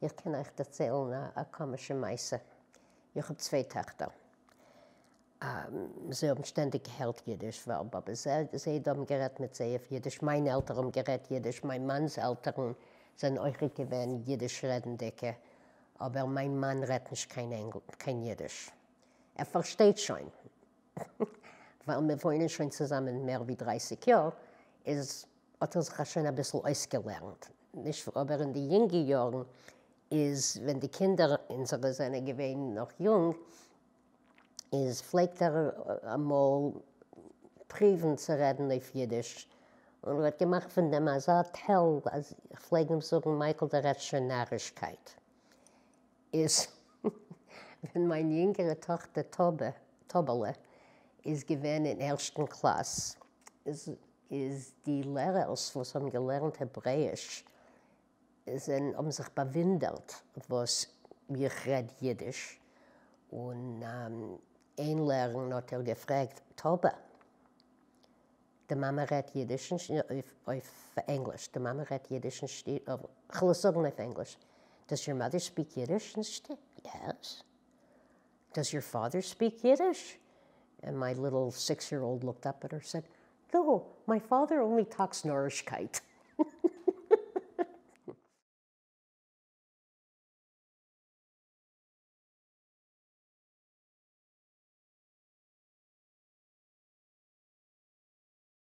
איך קען אייך דערציילן א קאמישע מעשה. איך האב צוויי טעכטער. זיי האבן שטענדיג געהערט אידיש ווייל באבע זיידע האבן גערעדט מיט זיי אויף אידיש, מיינע עלטערן האבן גערעדט אידיש, מיין מאנ'ס עלטערן זענען אויכעט געווען אידיש רעדנדיגע, אבער מיין מאן רעדט נישט קיין אידיש. ער פארשטייט שוין. ווייל מיר וואוינען שוין צוזאמען מער ווי דרייסיג יאר, איז האט ער זיך שוין אביסל אויסגעלערנט, נישט אבער אין די יונגע יארן איז ווען די קינדער אונזערע זענען געווען נאך יונג, איז פלעגט ער אמאל פריוון צו רעדן אויף אידיש, און ער האט געמאכט פון דעם אזא תל אז איך פלעג אים זאגן מייקל דו רעדסט שוין נארישקייט. איז ווען מיין יונגערע טאכטער טאבע, טאבעלע, איז געווען אין ערשטן קלאס, איז די לערערס וואס האבן געלערנט העברעיש זענען האבן זיך באווינדערט וואס איך רעד אידיש, און איין לערערין האט איר געפרעגט, טאבע, די מאמע רעדט אידיש אויף ענגליש, די מאמע רעדט אידיש אין שטוב, כ'וועל עס זאגן אויף ענגליש, does your mother speak Yiddish אין שטוב? Yes. Does your father speak Yiddish? And my little six year old looked up at her and said, No, my father only talks נארישקייט.